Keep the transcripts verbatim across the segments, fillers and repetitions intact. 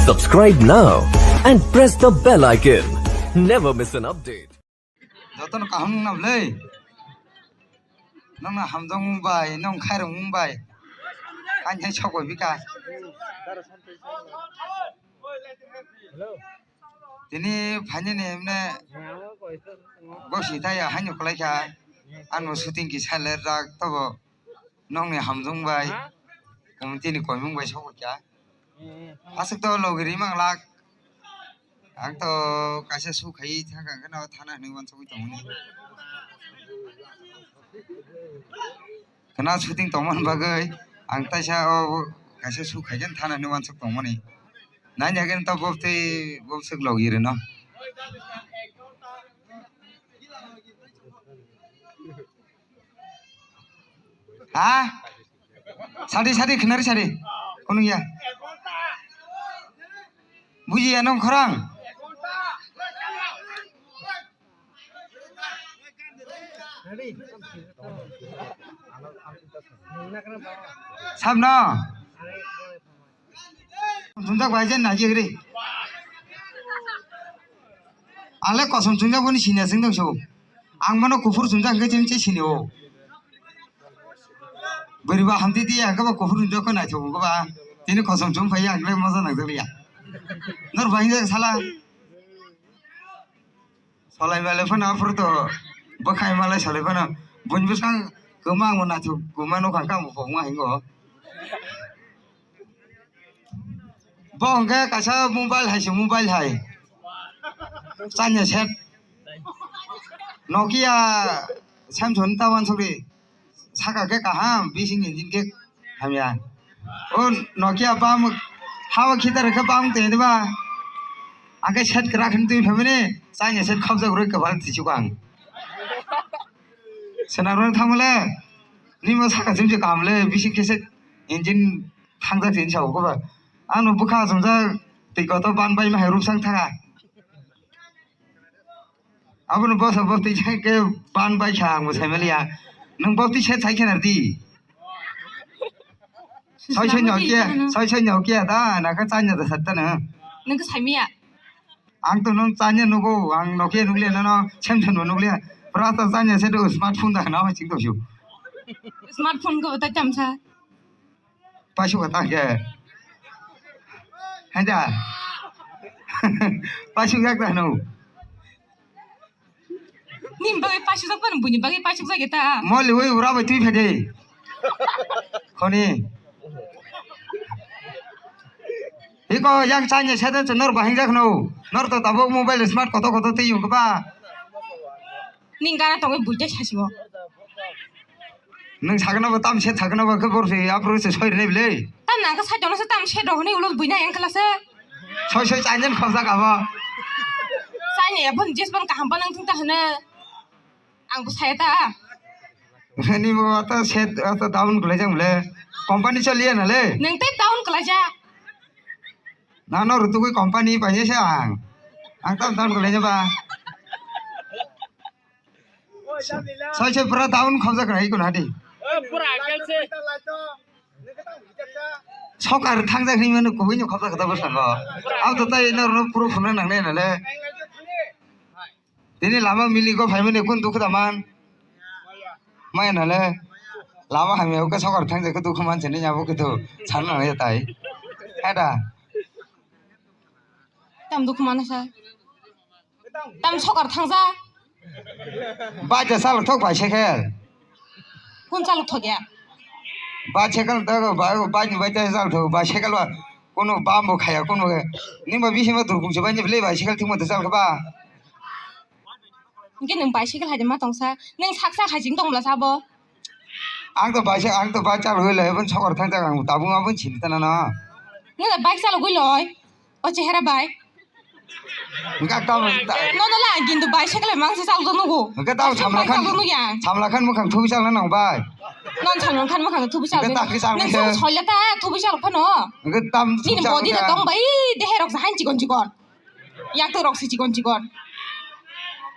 Subscribe now and press the bell icon. Never miss an update. Jotono kaham wngna bwlai. Nongno hamjakmung bai, nong khairokmung bai. Ani hai sok bai bika. Tini phainani himne gosi thaya haino kwlaikha. Ano shooting kisa ler jak tobo. Nongni hamjakmung bai. Committee ni koimung bai sok kha. Aswk to logi ri manglak. Ang to kaisa su khai thangkha, hwnkhe no thana hinwi uansugwi tongmani. Khwna shooting tongmani bagwi ang taisa o kaisa su khaikhe thana hinwi uansuk tongmani. Nani hwnkhe to bobtwi bobswk logi rino. Ha? Sadi, sadi, khnari sadi. Kunu ya. Buji ya nong khorang. Sabno. Chumjak bai jen nai jegri. Ang le kosom chumjak boni sinya sing dong so. Ang mano kuphur chumjak hwnkhe chini o. Bwrwi ba hamti di ang khe ba kuphur chumjak khe naithok wngkhe ba. Tini kosom chum phai ang le moja nang jakliya. Nor bai jak sala. Solai malai phano aphuru to bwkhai malai solai phano buini bwskang kwma ang naithok kwma nukha khe ang bo pokma hingo. Bo hwnkhe kaisa mobile hai se mobile hai. Chanya set. Nokia Samsung ta wansugri. Saka khe kaham, bising engine khe hamya. O Nokia bam hawa khitar khe bam twi ba. Angkhe set kwrak khe twi phaimani, chanya set khobjak rwi kwbal twi chukang. Swnam rwng thangmale, nini bo saka chimse kaham le, bising khe se engine thangjak se hinwi sa o koba. Ano bwkha chumjak twi kotor ban bai ma hai rupsang thanga. Abono bosa botwi sai khe ban bai kha ang bo sai maliya. Nwng botwi set sai khe nardi. Soi soi no khe, soi soi no khe da na khe chanya da satta na. Nwng khe sai miya. Ang to nung chanya nugo, ang Nokia nukliya, nono Samsung bo nukliya. Pura ta chanya se do smartphone da na ching to shu. Smartphone ko ta chamsa. Paisuk ta ke. Hanja. Paisuk yak da no. Ni bagwi paisuk jak pano, buini bagwi paisuk jak ta. Moli ui ura bai twi phede. Khoni. Iko yang chanya sete nor bahing jak no. Nor to tabuk mobile smart koto koto twi yung ba. Ning gana tongwi buita sasibo. Nwng sakno bo tam set sakno bo khe bor se aphuru se soi rwnai bwle. Tam nang khe sait ono se tam set rok hwnwi ulo buina yang khlase. Soi soi chainai khobjak abo. Chainai ya phone jes phone kaham phone wngthung ta hwno. Ang bo saya ta. Ni bo ta set ta down kwlai jang bwle. Company chaliya na le. Nwng tei down kwlai ja. Nano rutugwi company painai se ang. Ang tam down kwlai ba. Soi soi pura down khobjak rai kun hadi. Pura akel se. Sokar thangjak ni manu kubui ni khobjak kata bwskango. Ang to tai no no pura phunna nangnai nale. Tini lama mili go phaimani kun dukhu da man. Maya nale. Lama hamya ke sokar thangjak ke dukhu man chini abo ke to san nangnai tai. Hada. Tam dukhu man sa. Tam sokar thangja. Bai ta salok thok bai sekel. Kun salok thok ya? Bai sekel ta bai bai ni bai ta salok thok bai sekel ba. Kono bam bo khaya kono ke. Ni ba bisi ma durkung se bai ni bele bai sekel thik ma ta salok ba. Hingke nwng bai sekel hai ma tongsa. Nwng saksa hai jing tong bla sabo. Ang to bai se ang to bai salok le bun sokar thang ta ang tabung abun chini ta na na. Nwng bai salok gwi loi. O chehera bai. Hwnkhe tamo ta- No, no, la, kintu bai sekle mang se chal nugo. Hwnkhe tamo samla khan. Chal nugo ya. Samla khan mukhang thubi chalna nang bai. Non samla khan mukhang thubi chal. Hwnkhe ta khe chal. Nang se soila ta thubi chal phano. Hwnkhe tam. Nini body da tong bai, dehe rok sa han chikon chikon. Yak to rok si chikon chikon.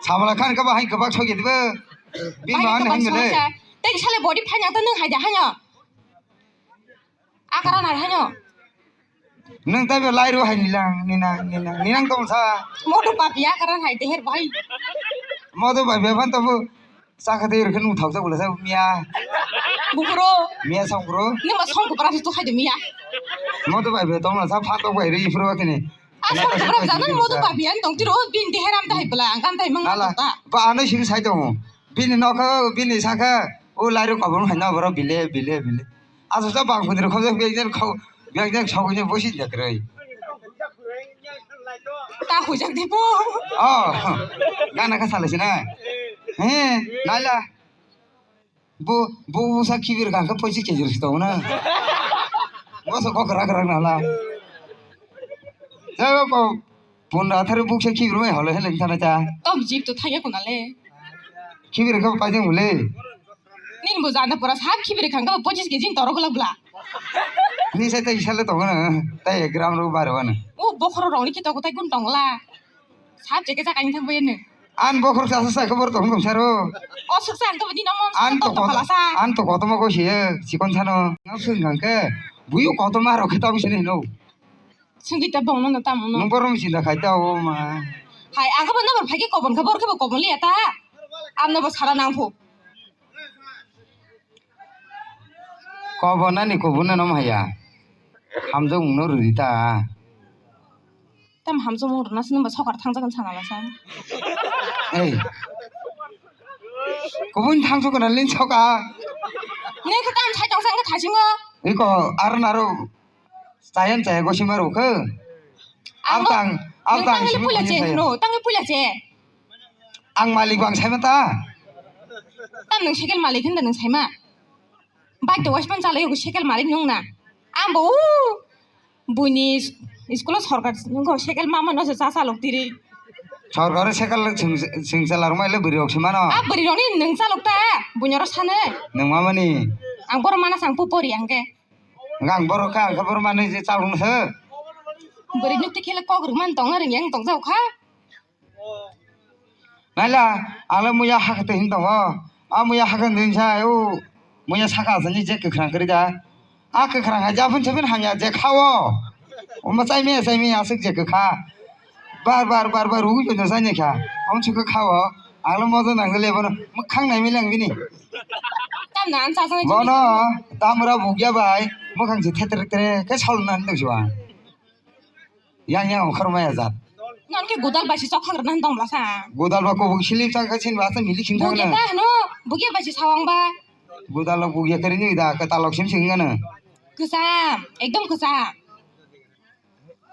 Samla khan ka ba hai ka ba sogi dibe. Bima han han le. Tei sale body phanya ta nang hai da hanya. Akara nai hanya. Nwng taibo lairu hai nilang, ninang, ninang, ninang tong sa. Modo papiya karan hai deher bai. Modo papiya phan tobo. Sakha tei rwkhe nwng thokjak bwlasa miya. Buphuru. Miya songphuru. Nwng ma songkupra se tukhai de miya. Modo bai bai tongma sa phatok bai ri phuru kini. A songkupra jana modo papiya tong tiro bin deher am dahai bwla ang kam dahai mang. Ala ta. Ba ano simi sai tongo. Bini nokha bini sakha o lairu kobong hai na boro bile bile bile. Aswk ta bang kudri khobjak biyang jan khau, biyang jan sogwi bosi jakroi. Ta hujak dibo. Oh, gana kha salai sina. He, naila. Bu, bu, bu sa khibir kha khe poisi kejir si tong na. Bo sa kok rak rak nala. Jaga ko punda thari buk sa khibir mai hole hele thana cha. Tom jip to thaya kunale. Khibir kha paijeng bole. Nin bo jana pura sab khibiri khangka pachis kg ni toro golak bla. Ni sai tai sale tongo na, tai gram ro bar wana. O bokhoro rong ni kito kotai gun tongla. Sab jeke jaka ni thang bayane. An bokhor sa sa khobor tong tong saro. O suk sa ang to ni nomon an to koto kala sa. An to koto mo ko siye, sikon sano. Nang sung nang ke, buyu koto ma ro khita bisini no. Sungki ta bongno no tamo no. Nung borom sinda khai ta o ma. Hai, ang kabo nabor phai ke kobon khe bor khe bo kobon liya ta. Am nabo sara nang phu. Kobon ani kobon no haya. Hamjak mungno rudi ta. Tam hamjak mung rwna se nungba sokar thangjak hin sana lasa. Ei. Kobon thangsok na lin soka. Ne khe tam sai tong sang khe thasingo. Iko aro naro. Chayan chaya gosi ma rukhe. Ang bo, abtang, abtang simi puila punya che, saya. No, tang puila che. Ang malik bang sai ma ta. Tam nung sekel malik hinda nung sai ma. Bike to waspan chalai ko sekel malik nung na. Ang bo, u, buini school o sorkar nung ko sekel mama no se cha chalok tiri. Sorkar sekel sing, sing chalak mai le buri rok se mano. A buri rok ni nung chalok ta, bunyoro sane. Nung mama ni. Ang boro mana sang pu pori ang ke. Hwnkhe ang borok kha, hwnkhe borok manwi je chalokno se. Bwrwi nukti khele kok rwmani tongna rwngya wng tongjago kha. Naila, ang le muya hakhe twi hwn tongo. A muya hakhe twi hwn sa, o muya saka asani je kwkhwrang kwrwi da. A kwkhwrang hai japhun saphun hamya je kha o. Omo chaimaya chaimaya aswk je kwkha. Bar bar bar bar rwgwi tongsa nai kha. Omo chukha kha o. Ang le moja nang le bono mwkhang nai mili ang bini. Tamna ang chajak nai. Bono tamra bugya bai mwkhang se thetre tre khe sol nani tong siwa. Yang yang okhor maya jat. Non ke gudal bai se chok khagra nan tong blasa. Gudal ba kubuk slip chang kha sin ba ta mili khim thang na. Bugya ta no, bugya bai se sawang ba. Gudal lo bugya kari ni da ka talok sim sing ngana. Kwcham, ekdom kwcham.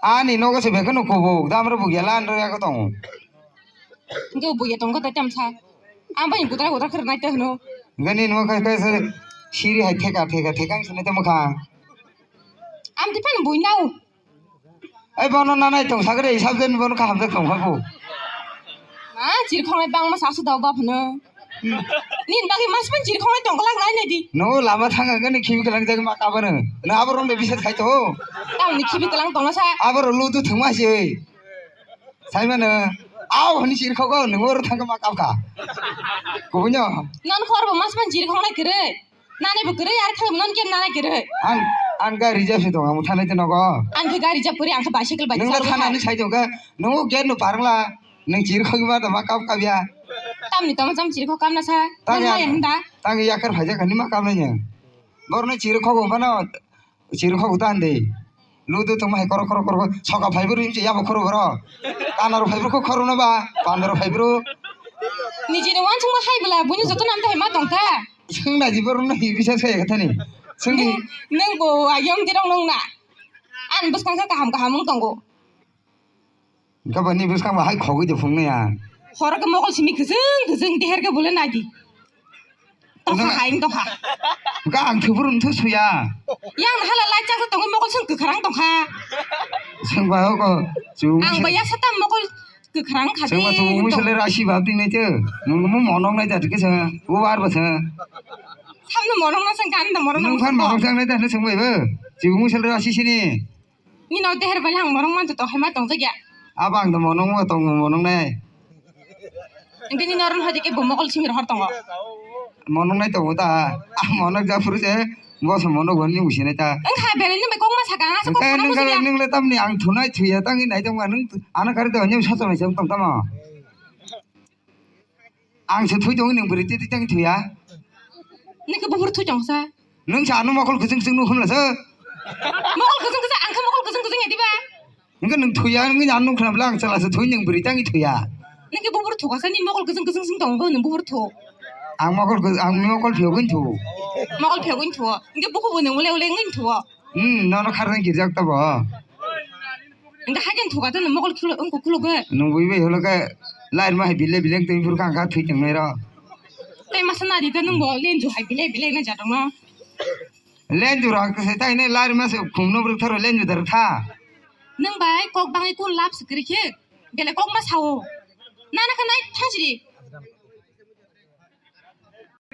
Ani nogo se bekheno kubuk, damro bugya lan ro yago tongo. Hwnkhe bugya tongo tei tamsa. Ang bai gudra gudra khwrwk nai tei hwno. Gani no kai kai se siri hai theka theka theka ang sini tamo kha. Ang tei phano bui nao. Ai bono nanai tong sagre isab den bono kaham jak tong kha bo. Ah, chirkhongnai bangma sasu dao bap hwno. Nini bagwi mas pan chirkhongnai tong kwlak nai nai di. No lama thang ang ni khibi kwlang jak ma kabano. Na abo rong de bisat khai to. Tang ni khibi kwlang tong sa. Abo ro ludu thangma si oi. Sai mano. Au hini chirkhogo nung oro thang ma kap kha. Kubunyo. Non khor bo mas pan chirkhongnai kwrwi. Nani bo kwrwi, ar thang non kem nani kwrwi. Ang, ang gari reserve se tong, ang thanai te nogo. Ang khe gari reserve kwrwi, ang khe bicycle bai. Nung thana ni sai tong kha, nung gate no parla, nung chir khoi ma da ma kap kap ya. Tamni tamo cham chir kho kamna sa. Tang ya. Nung ma yang da. Tang ya kar phai ja khani ma kap nai ya. Bor no chir kho go phano, chir kho go tan de. Ludu tongma hai korok korok korok soka phai bwrwi wngse yabo khoro boro. Kanaro phai bwrwi kho khoro no ba, pandaro phai bwrwi. Nijini wansukma hai bwla, buino joto nam thai ma tong kha. Swng nai di boro no hi bisa sai kha thani. Swng di. Nung, nung bo ayam dirong nung na. An bwskang kha kaham kaham wng tongo. Gabani bwskang ba hai khogwi de phung nai ya. Horo khe mokol simi kwchwng kwchwng deher khe bole nai di. Tongkha hai, tongkha. Ga ang thubur wngthu suya. Yang hala lai chak tongwi mokol song kwkharang tongkha. Sengba hoko. Ang ba ya sata mokol kwkharang kha. Sengba tu mui sele rasi ba ting nai te. Nung mo monong nai jat ke sa. Bo bar ba sa. Samno monong na sang kan da monong. Nung phan monong sang nai da sengba ba. Chu mui sele rasi sini. Nino deher bai ang morong manto to hai ma tong jakya. Abo ang to monong mo tong monong nai. Engke nino ron hadi ke bo mokol simi rohor tongo. Monok nai tongo ta. Ah, monok ja phuru se. Bo se monok hwnwi musi nai ta. Wng kha, belai nung bai kok ma sakha, ang aswk kok sana musi ya. Nung le tamni ang thunai thuya tangwi nai tongma nung ano kari to nyung sacha mai se tong tamo. Ang se thui tong nung bwrwi twi twi tang thuya. Nung ke buphuru thui tong sa. Nung sa ano mokol kuchung kuchung nung khumla se. Mokol kuchung kuchung, ang khe mokol kuchung kuchung ya diba? Nung ke nung thuya, nung ano nung khumla ang chala se thui nung bwrwi tang thuya. Nung ke buphuru thuk asa ni mokol kuchung kuchung sing tong nung buphuru thuk. Ang mokol ku-, ang mokol phiyok wng thu. Mokol phiyok wng thu. Nung ke bukhu bo nung ule ule wng thu. Hmm, nono kharnai girjak tabo. Hingke haikhe thuka tei mokol khuluk, wngkuk khuluk khe. Nwng bui bai holo khe lairma hai bile bile wngtwi phuru kha kha thwi tongnai rw. Tei masa nadi khe nwng bo lenju hai bile bile wngna jatongno. Lenju rok se tai ne lairma se khumno bwrwk tharo lenju dar tha. Nwng bai kok bangwi kun lab se kwrwi khe bele kok ma sao. Nana khe nai thang sidi.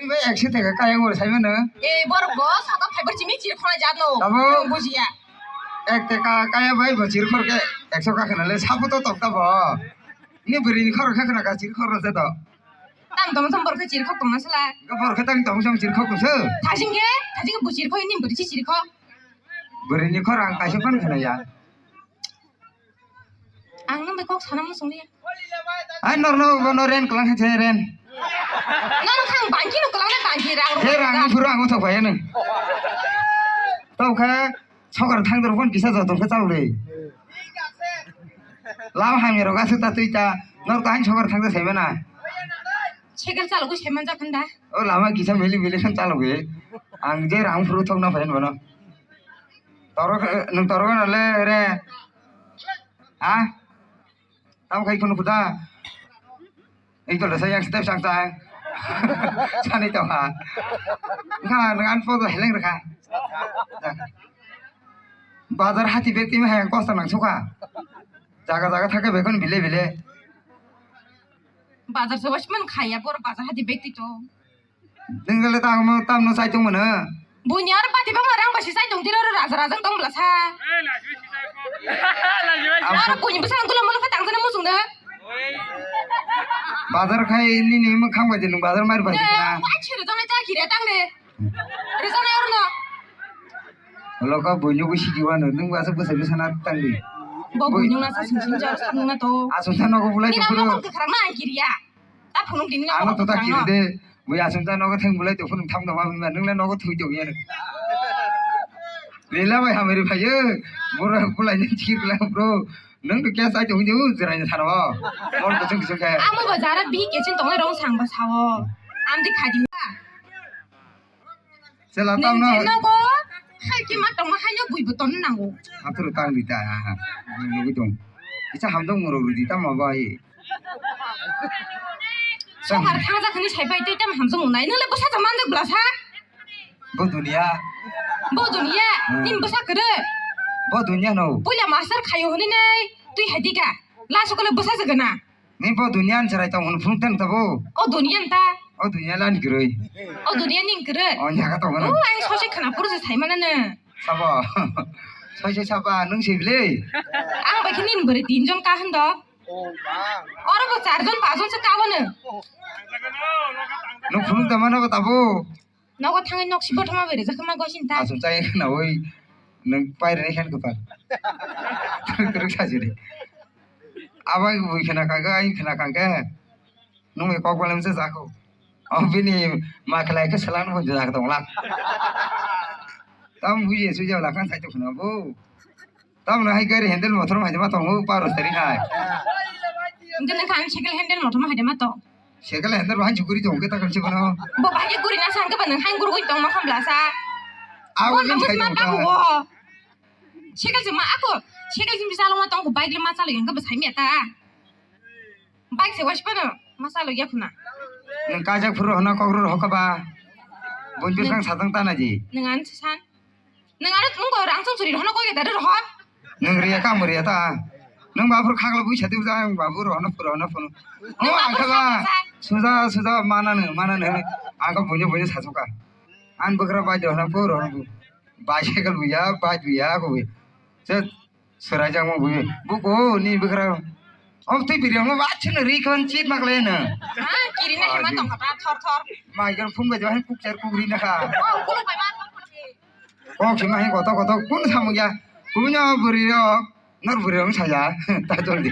Bai ekso taka kaya wngwi saimano. Eh, borok bo saka phaibar chimi chirkhorna jat no. Tamo? Nwng bujiya. Ek taka kaya bai bo chirkhor khe ekso kakhwna le sabuto tokta bo. Ni bwrwi ni khorok khe khna ka chirkhor rw se to. Tang tong tong borok khe chirkhok tongna sala. Ga borok khe tang tong tong chirkhok se. Thajing khe, thajing khe bo chirkhok ni bwrwi si chirkhok. Bwrwi ni khorang kaisa phano khna ya. Ang nang bai kok sana muchung liya. Ai nor no bo no ren klang khe ren. Nang khang bangki no klang na bangki rang. He rang ni phuru ang uthok phai nang. Tau kha sokar thang dor kon kisa joto khe chal de. Lam ham rok asu ta tui ta nor ta han sokar thang de sai bana. Sekel chalo ko seman ja khanda. O lama kisa mili mili khan chalo ge. Ang je rang phuru thok na phai bono. Torok, nung torok na le re. Ha? Tamo khai khunu kuda. Ei tol sa yang step sang sang. Sani to ha. Kha nang an po do heleng rekha. Bazar hati bek timi hayang kosta nang suka. Jaga jaga thake bekon bile bile. Bazar se wasman khaya por bazar hati bek ti to. Nung le tamo tamno sai tong mano. Buini aro bati bama rang basi sai tong tiro raja raja tong bla sa. Aro buini bwsa ang gulo mulo kha tang jana muchung da. Bazar khai nini mukhang bai de nung bazar mar bai de na. Ai chiro tong ta khire tang de. Re jana aro no. Loka buini ko sidi wano nung basa bwsa bwsa na tang de. Bo buini na sa sing sing jar sa nung na to. Asung sa no ko bulai to. Ni na mo ko kharang na kiriya. Ta phunuk dini na. Ano to ta kiri de. Bui asung ta nogo thang bulai to phunuk tham dama hinba nung le nogo thui to yan. Lela bai hamari phayo. Bura bulai ni thir la bro. Nung to kya sai to hindu jirai ni tharo. Mor to chung chung khe. Amo ba jara bi ke chin tongai rong sang ba sao. Am di khadi ma. Chela tam na. Nung jeno go hai ki ma tong hai no bui bo ton nango. Atur tang di ta. Nung to. Isa ham dong moro di ta ma bai. Sokar thangja khani sai pai tei tam hamjak nai nang le bwsa cha manjak bwla sa. Bo dunia. Bo dunia. Hmm. Nim bwsa kwrwi. Bo dunia no. Puila master khayo hwnwi nai twi hai dika. Last kole bwsa jagana. Ni bo dunia ni chwrai tong hwn phung ten tabo. O dunia nta. O dunia lan kwrwi. O dunia ning kwrwi. O nyaga tong hwn. O ang sose khna puru se sai mana ne. Sabo. Sose saba nung se bile. Ang bai khini bwrwi tin jon ka hwn do. Oro bo char jon, pas jon se kabo no. Nwng phunuk da mano bo tabo. Nogo thangwi nok si bothoma bai rijak ma gosin ta. Aswk chai khna oi nwng pai rwnai khan kwpal. Twrwk twrwk sajiri. Abo ai bui khna kangkhe, ai khna kangkhe. Nwng bai kok balam se jako. O bini ma khlai khe salang bo jak tongla. Tam bui je sui jak lakhan sai to khna bo. Tamoni hai gari handle motor hai ma tongo paro sari hai. Hingke nang kha ang cycle handle motor ma hai ma tong. Cycle handle bahai jukuri tong ke takal chibano. Bo bahai guri na sang ke ba nang hai gurui tong ma khambla sa. Abo ni sai tong ta. Cycle se ma ako. Cycle se mi salo ma tong ko bike le ma salo yang ke ba sai mi ta. Bike se wash pano ma salo ya khuna. Nang kajak phuru hona kok ro hoka ba. Bonjur kang satang ta na ji. Nang an san. Nang aro tong ko rang song suri hono koi da ro ho. Nang riya kam riya ta. Nang ba phuru khagla bui sati bujang ba phuru hono phuru hono phuru. O ang kha ba suja suja mana nang mana nang. Ang kha bunyo bunyo sasoka. An bukra ba jo hono phuru hono. Bicycle buya ba buya ko. Se Swraijak mo bui. Buko ni bwkra. Om twi biri mo ba chino ri kon chit mak le no. Ha, kiri na hema tong kha thor thor. Mai gan phun bai han kuk char kuk ri na kha. Oh, kulo bai ma tong kha. Kok sima hin koto koto kun samung ya. Kuno buri ro. Nor buri ro saya. Ta jol di.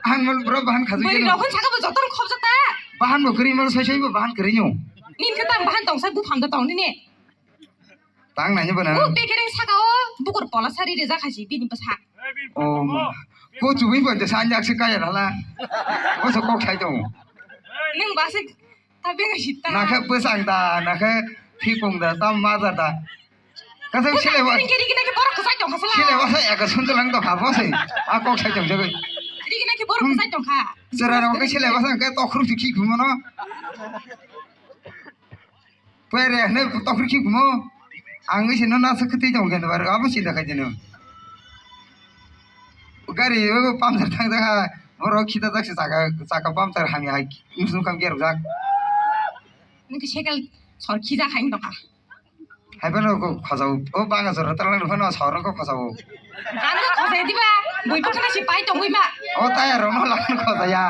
Han mol bro bahan khaju. Buri ro kun saka bo jotor khop jata. Bahan bo kri mol sai sai bo bahan kri nyu. Nin khe tang bahan tong sai bu pham da tong ni ne. Tang nai ni bana. Bu bekereng saka o bukur pola sari reja khaji bini bwsa. Oh, ma. Ko chuwi bo de san jak se kaya rala. Ko so kok sai tong. Nung ba se ta benga hit ta. Na khe bwsang da, na khe thikung da, tam ma da da. Ka se sile ba. Kiri kina ki borok kwsai tong kha sala. Sile ba sa ya ka sun lang to kha bo se. A kok sai tong jabe. Kiri kina ki borok kwsai tong kha. Chera ro ke sile ba sa ke to khru ki khum no. Pere hne tokri ki kumo. Ang isi no nasa kiti jong gen bar abo sida ka jeno. Gari o pamsar thang jaga. Boro kita jak se jaga jaga pamsar hami hai. Musung kam ger jak. Niki sekel sor khija khain doka. Hai bano ko khajau. O banga jora talang no phano sor ko khajau. Ano khajai diba. Bui pakana si pai tongwi ma. O taya ro no lang khajaya.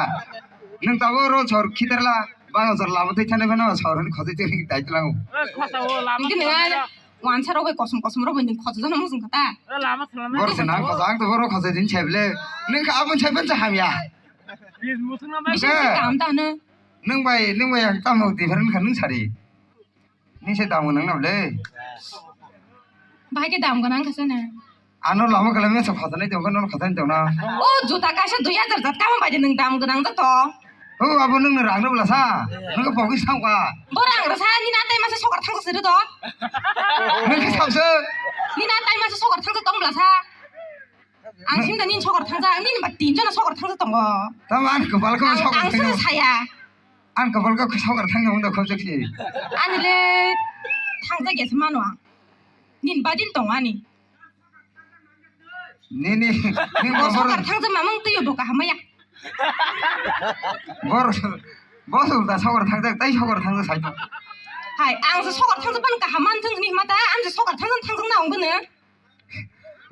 Nung tabo ro sor khitarla. Bang jor lama tei thani phano saurani khosoi tei dai tlango. Khosao lama. Nungkhe nung a wansa rok bai kosom kosom rok bai nung khosoi jano mujung kha ta. Lama salama. Bor se nang khosoi ang to boro khosoi din chaible. Nung kha abon chaiben cha hamya. Bis mutung na bai. Bisa se kam ta no. Nung bai nung bai ang tamo different kha nung sari. Nung se tamo nang na ble. Bahai khe dam gwnang kha sana. Ano lama kala mesa khatanai tongkha, nono khatanai tongna. O juta kaisa dui hajar jat kamo bai de nwng dam gwnang jato. O abo nwng rang no bla sa. Nwng pogis thang kha. Bo rang rasa ni na tai masa sokar thang sir do. Nwng khe sabse. Ni na tai masa sokar thang tong bla sa. Ang sim da ni sokar thang ja, ni ba tin jona sokar thang tongo. Tamo an kopal ko sokar thang. Ang saya. An kopal ko sokar thang jong da khobjak si. Ani le thang ja ge mano ang. Nin badin tong ani. Nini, nini bor sokar thang jama mang twi bo kaham ya. Bor, bor da sokar thang jak, tai sokar thang jak sai. Hai, ang se sokar thang jak ban kaham man thang ni mata, ang se sokar thang jak thang jak na ong bene.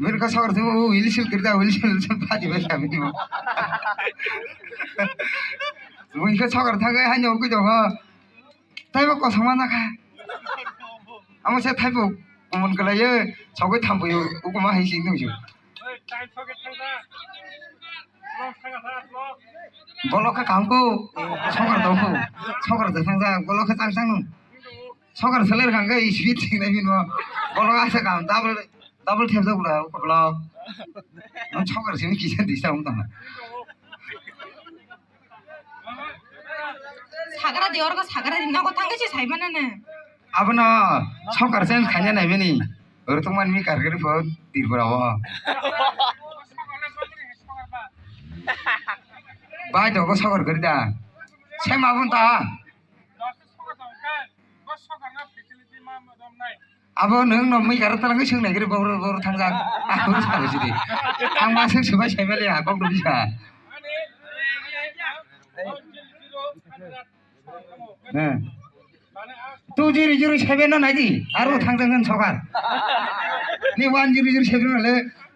Mir ka sokar thang o wheel sil kirda wheel sil sil padi bai kami mo. Wheel ka sokar thang hai nyo kui do ha. Taibo kosong ma nakha. Amo se thaibo umon kalai ye sogoi thambo yo ukuma hai sing nung. Bolok ka kam ko sokar dong ko sokar de thang ja bolok ka chang chang nung sokar seler kang ka speed thing nai bini bolok asa kam double double thep ja bula ko bolok nung sokar sini kisa disa ung tang. Sagra di orgo sagra di nogo tangke si sai mana na. Abono sokar chen khanya nai bini. Oro tongmani mi kargani pho Tripura o. Bai dogo sokar gari da. Sem abon ta. Abo nwng no mui karo talangwi swng nai kiri boro boro thangjak. Ang boro sabo sidi. Ang ma swng swbai sai mali ha kok dubisa. He. Two zero zero seven no naidi. Aro thangjak ngan sokar. Ni one zero zero seven no le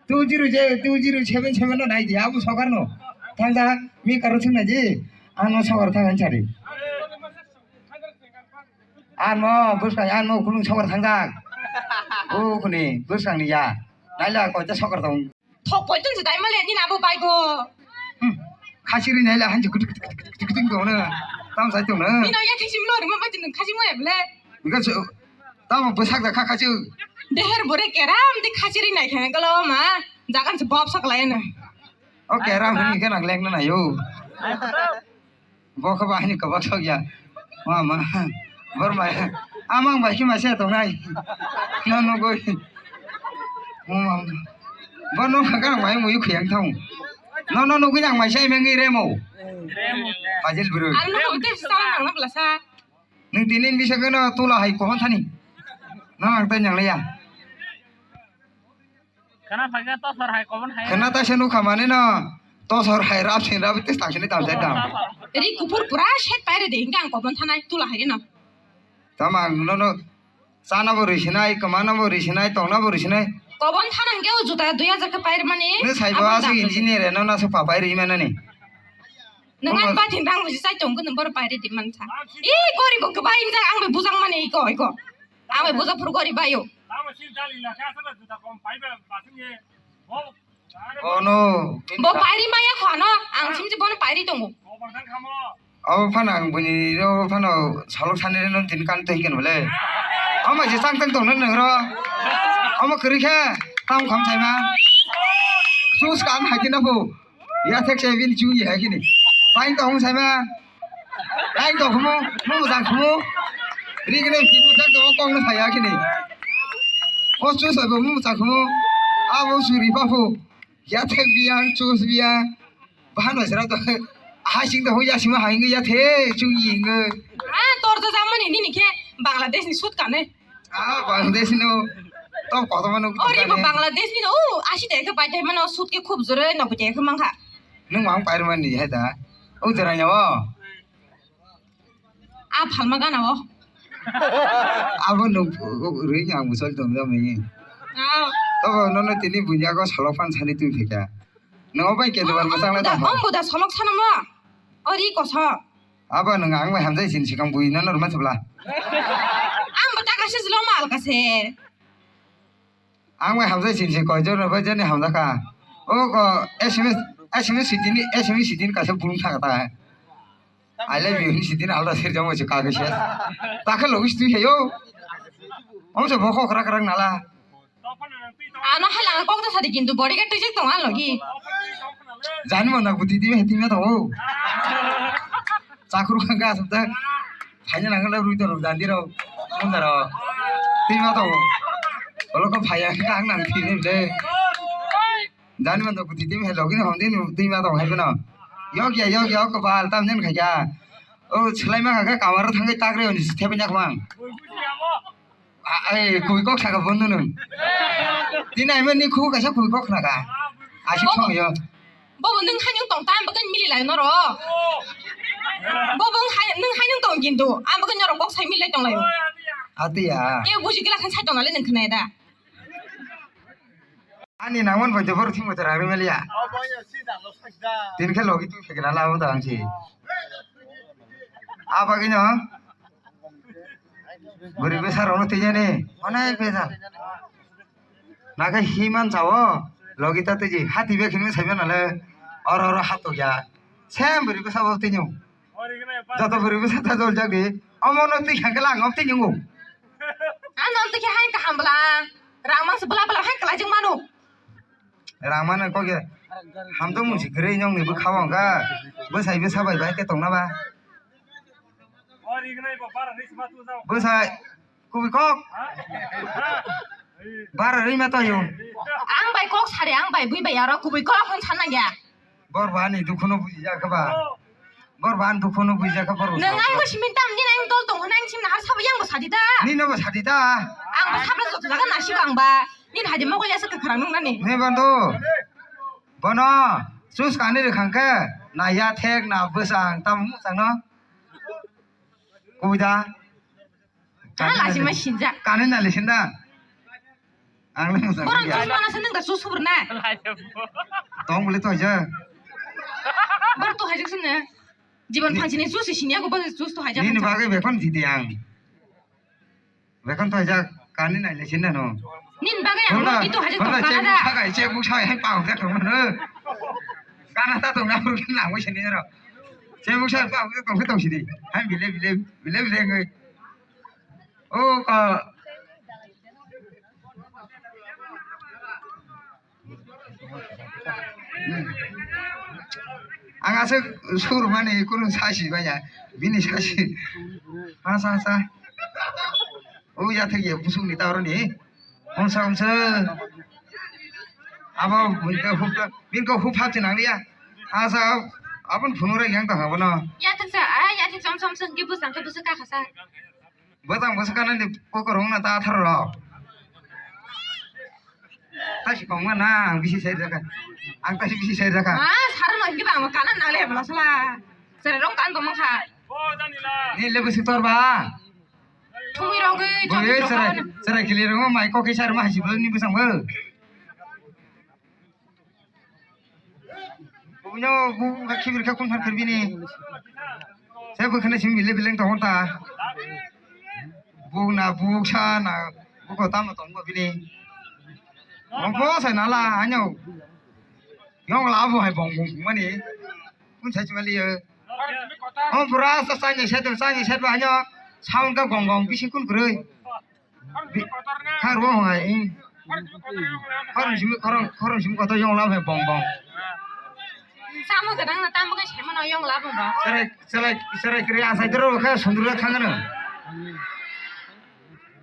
two zero je two zero seven seven no naidi. Abo sokar no. Thangjak mi karo swng naidi. Ang no sokar thangani sari. Ano bwskang ano kulung sokar thangjak. O kuni bwskang ni ya. Naila koita sokar tong. Thok poitun se dai male ni nabo bai go. Hmm. Khachiri naila hanji kutuk kutuk kutuk kutuk kutuk dong na. Tam sai tong na. Ni no ya khachim lo rima bai tin khachim mo emle. Because tamo bwsak da kha khachu. Deher bore keram di khachiri nai khana galo ma. Jagan se bob sak lai na. O keram hini ke nang leng na yo. Bo khe bahini kobak sok ya. Ma ma. Bor mai. Amang bai khe mai se tongnai. No no goi. Bo no kha kha mai muyu khiyang thang. No no no goi nang mai se mengi remo. Fajil bro. Ang no ko te sa nang na bla sa. Nung tini bisa kena tula hai kohon thani. No ang tai nang ya. Khana phaikha tosor hai kobon hai. Khana ta se nukha mane no. Tosor hai rap sin rap tes tang sini tam sai tam. Ri kuphur pura set paire de hingke ang kobon thanai tula hai no. Tama no no. Sana bo risinai, kemana bo risinai, tongna bo risinai. Obon thana hwnkhe o juta dui hajar khe pairwmani. Nw saibo aboni aswk dam engineer no naswk pa pairwi manani. Nwng ani bathini rang buji chai tongo, nwng bohrok pairwi di mansa. I goribo kwbai wngjak, ang bai bujak mani iko, iko. Ang bai bujak phuru gorib bai o. Tamo sin jali la kha sa juta kom paiba basing ye. Oh no. Bo pairwi maya kho ano, ang simse bono pairwi tongo. Abo phano ang buini ro phano solok sanire no tin kan twi kan bole. Omo je chang tang tong nang ro. Omo kwrwi khe tam kham saima. Sus kan hai tin abo. Ya thek se bin chu ye hai kini. Pain tong saima. Pain tong mo mo jang mo. Ri kene tin mo jang tong kong no saya kini. O sus abo mo jang mo. Abo suri pa pho. Ya thek biang sus biang. Bahan bai sra to. Aha sing to ya sima hai ya the chung yi nge. Ah, tor to jamani nini khe Bangladesh ni sut kane. Ah, Bangladesh no. To koto mano. Ori bo Bangladesh ni no. Asi de khe bai de mano sut khe khub jore no bujai khe mangkha. Nung mang pair mani hai da. O jora nyawo. A phalma gana o. Abo nung rwi ang bwsal tong jami. Ah. Tobo nono tini bunya ko salo phan sani twi phika. Nungo bai kendo bar bwsang lai tong. Om buda solok sanamo. Ori koso. Abo nung ang bai hamjai sin sikang bui nono ruma sabla. Ang bata kasi jelo mal kasi. Ang bai hamjai sin si koi jor no bai jani hamjaka. O ko S M S, S M S sidini, S M S sidini kaisa bulung thaka ta. I love you, hini sidin alda sir jamo se kage se. Takhe logi stui heyo. Om se bokho krak krak nala. Ano hala kok ta sadi kintu body ka tujik tong alo ki. Jani mo na guti di me heti me to. Chakru khang ka sabda. Phanya nang la rui to ro jandi ro. Munda ro. Ti ma to. Olo ko phaya ka ang nang ti ne de. Jani mando kuti timi hai logi no hondin timi ma tong hai bono. Yok ya, yok ya, ko bal tam jen khaja. O, selai ma kha kamar thangkai tagre oni thebe nyak mang. Ai, kui kok saka bondo nung. Tini ai mani khu kaisa kui kok naka. Asik song yo. Bobo nung hai nung tong tam bagan mili lai noro. Bobo hai nung hai nung tong kintu. Am bagan noro kok sai mili lai tong lai. Ati ya. Ke buji gila khan sai tong lai nung khnai da. Ani nangman bai jobor thing motor agri melia. Tin khe logi tu phekra la da ang si. Abagino. Buri besa rono tijani. Onek besa. Nake himan chawo. Logi ta tiji. Hati be khini sai mana le. Oro oro hato ya. Sem buri besa bo tinyo. Joto buri besa ta jol jagi. Omo no twi khangkhe lang om tinyo. Ano twi khe hai kaham bla. Rangmang se bla bla hai kalai jeng manu. Rangmang kok ya. Hamto mung si gre nyong ni bwkha wng kha. Bwsai bwsa bai bai khe tong na ba. Bwsai kubui kok. Bara rima to yung. Ang bai kok sari ang bai bui bai aro kubui kok hon san nang ya. Bor bani dukhu no buji ya kha ba. Bor ban dukhu no buija kha bor. Nang ai bo simin tam ni nang dol tong nang sim na har sabo yang bo sadi ta. Ni no bo sadi ta. Ang bo sabla joto jaga nasi ba ang ba. Ni hadi mo gole sa ka kharang nung nani. Ne bando. Bono sus kani re khang khe na ya thek na bwsang tam mu chang no. Kuida. Kana lasi ma sinja. Kani na le sinda. Ang le mujang. Borok ya. Tus mana seneng da sus subur na. Tong bole to ja. Bor to hajik sene. Jibon phansi ni sus sinya ko bor sus to hajak. Nini bagai bekon jidi ang. Bekon to ja kani na le sinda no. Nin bagai ang lo itu hajik to kana da. Sagai che bu sai hai pang ja to no. Kana ta to na bur na mo sini ro. Che bu sai pang ja to to sini. Hai bile bile bile bile ngai. O ka. Ang aswk sur mani kunu sasi baya. Bini sasi. Hasa hasa. O ya thek ya busuk ni taro ni. Onsa onsa. Abo binka hup binka hup hap chinang ya. Hasa abon phunura yang ta habo no. Ya thek sa, ah, ya thek som som sung ki busang ka busuk ka khasa. Bwtang bwswk kanani kokor wngna ta atharo rok. Taisi kongma na ang bisi sai rwkha. Ang taisi bisi sai rwkha. Ah, saro no hinke ba ang kana na le bla sala. Sere rong kan tong kha. Ni le bwswk tor ba. Thumui rogwi. Bo ye sere sere kili rong mai kokki sar ma hasi bla ni bwsang bo. Kuno bu ka khibir ka kun phan khirbini. Sai bu khana sim bile bileng tong ta. Bu na bu sa na bu ko tamo tong bo bini. Bong ko sai na la anyo. Yong la bu hai bong bong mani. Kun sai chimali yo. O bura sa sa ni set sa ni set ba anyo. Sound ka gong gong bisi kun kroi. Kha rw hai. Khorang simi khorang khorang simi kotor yong la bong bong. Samo gadang na tamo kai sema no yong la bong bong. Serai serai serai kri asai dro kha sundura khangano.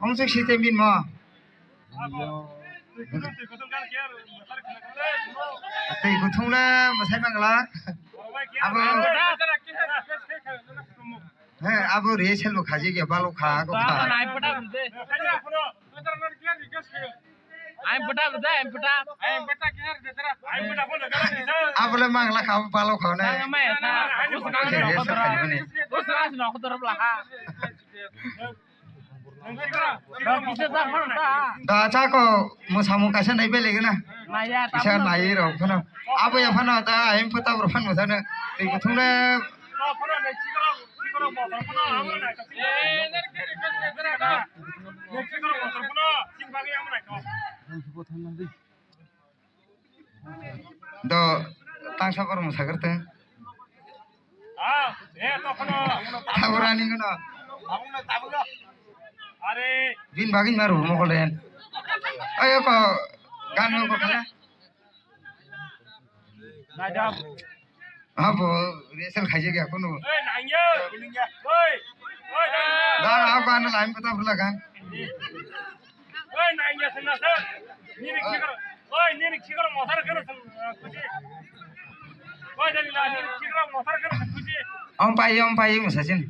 Ong sik site min mo. Tei kuthung le masai mangla. Abo. He, abo rehearsal bo khaji khe balo kha, ko kha. Ai pata bde. Ai pata bde, ai pata. Abole mangla kha, balo kha ne. Rehearsal khaji mani. Da cha ko mwsamung kaisa nai belai gana. Kisa nai rok phano. Abo ya phano da ayang pata bro phano sana. Tei kuthung le. Do tangsa bor mwsagar te. Tabura ni gana. Bin bagin maru mokol den. Ayo ko gan ko khala. Abo rehearsal khaijak ya kuno. Da abo ano line pata bula gan. Om pai om pai mo sasin.